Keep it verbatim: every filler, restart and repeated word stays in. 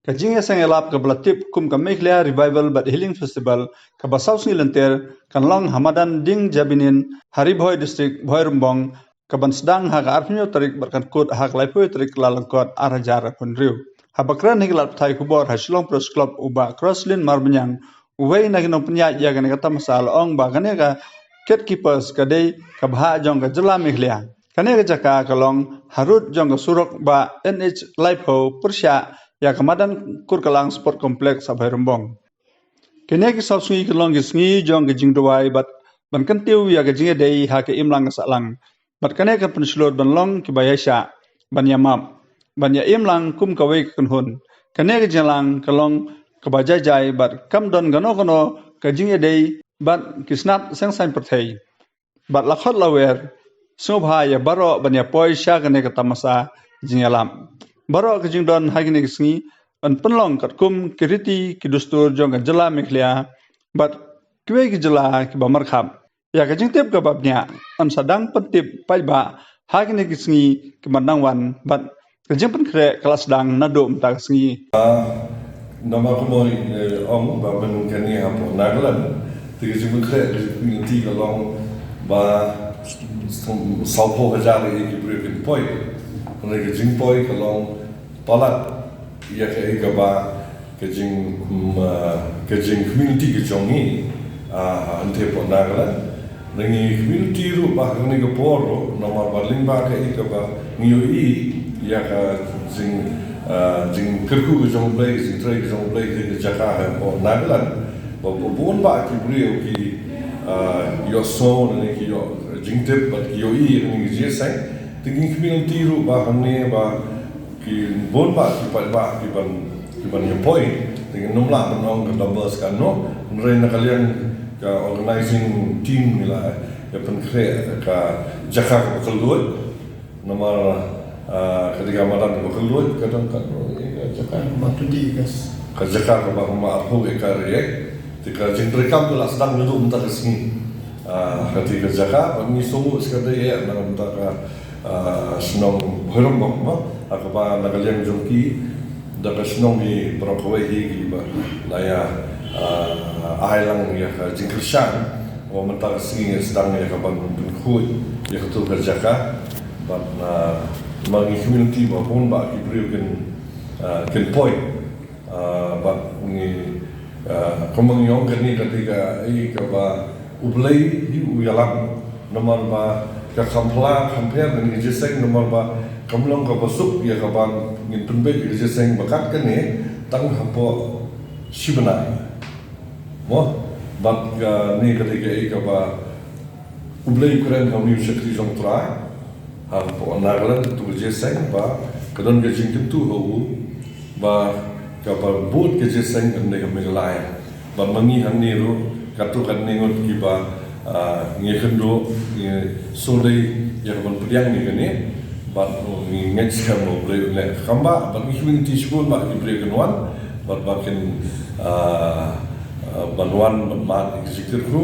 Ka jingïaseng ïalap kaba la tip kum ka Meghalaya Revival bad Healing Festival kaba saw sngi lynter kan long ha madan Ding Jabinin ha Ri Bhoi District, Bhoirymbong, kaban sdang ha ka arphew tarik bad kan kut ha ka laiphew tarik Kyllalyngkot ar hajar arphew hynriew. Haba kren ha ki lad pathai khubor ha Shillong Press Club, u Bah Crosslyn Marbaniang, uwei na ki nongpynïaid ïa kane ka tamasa, la ong ba kane ka Gatekeepers ka dei ka bhah jong ka jylla Meghalaya. Kane ka jaka ka long harud jong ka surok bah N H laiphew pyrshah ïa ka madan Kurkalang Sport Complex ha Bhoirymbong. Kine ki saw sngi ki long ki sngi jong ka jingduwai bad ban kyntiew ïa ka jingïadei ha ka imlang ka sahlang. Bad kane kan pynshlur ban long kiba ïaishah, ban ïamap, ban ïa imlang kum kawei ka kynhun. Kane ka jingïalang ka long kaba jai jai bad kam don kano kano ka jingïadei bad ki snat seng saiñ pyrthei. Bad la khot la wer, sngewbha ïa baroh ban ïa poi sha kane ka tamasa jingïalap. Baroh ka jingdon ha kine ki sngi yn pynlong katkum ki riti ki dustur jong ka jylla Meghalaya bad kiwei ki jylla kiba markhap. Ïa ka jingtip kaba bniah yn sa dang pyntip paidbah ha kine ki sngi kiban dang wan bad ka jingpynkhreh ka la sdang naduh mynta ka sngi. Namar kumba ong ba mynta kane hapoh Nagaland, te ka jingpynkhreh ka jingpynlong ka long ba sawphew hajar ïa ki briew kin poi. Hynrei ka jingpoi ka long palat ïa kaei kaba ka jing, ka jing community ka jong ngi ha nte hapoh Nagaland. Ngi community ruh ba ha kane ka por ruh namar ba lyngba kaei kaba ngi ïohi ïa ka jing, jingkyrkhu ka jong U Blei, jingtrei ka jong U Blei ha ka jaka hapoh Nagaland. Ba bun bah ki briew ki ïohsngew ne ki ïoh jingtip bad ki ïohi ïa kane ka jingïaseng. Te ngi community ruh ba hangne ba ki bun bah ki paidbah kiban, kiban ïa poi. Te ngin ym lah ban ong ka numbers katno, hynrei na ka liang ka organizing team ngi la ïa pynkhreh ka jaka kaba kylluid. Namar ka dei ka madan kaba kylluid, ka don katno ka jaka, ka jaka kaba kumba arphew acre ïa. Te ka jingtrei kam ka la sdang naduh mynta ka sngi. Ka dei ka jaka ba ngi sngew ka dei ïa na mynta ka shnong Bhoirymbong mo, ha kaba na ka liang jong ki da ka shnong hi baroh kawei hi kiba la ïa ai lang ïa ka jingkyrshan. Ba mynta ka sngi sdang ïa kaban pynkhuid ïa kato ka jaka. Bad ma ngi community ba bun bah ki briew kin, kin poi. Bad ngi, kumba ngi ong, kane ka dei kaei kaba U Blei hi u ïalam. Namar ba ka kham pla kham pher kane ka jingïaseng, namar ba kam long kaba suk ïa kaban ngin pynbeit ïa ka jingïaseng ba kat kane tang hapoh shi bnai. Mo, bad kane ka dei kaei kaba U Blei u kren ha une u shakri jong U Trai hapoh Nagaland, kato ka jingïaseng ba ka don ka jingkyntu ha u ba kaba bud ka jingïaseng kan dei ha Meghalaya. Bad ma ngi hangne ruh kato katne ngut kiba ngi kynduh, ngi sngewdei ïa kaban pdiang ïa kane. Bad ngi ngeit skhem ba U Blei un leh kam bah, bad ngi community shibun bah ki briew kin wan bad ba kin ban wan ban mad ïa ka jingkyrkhu.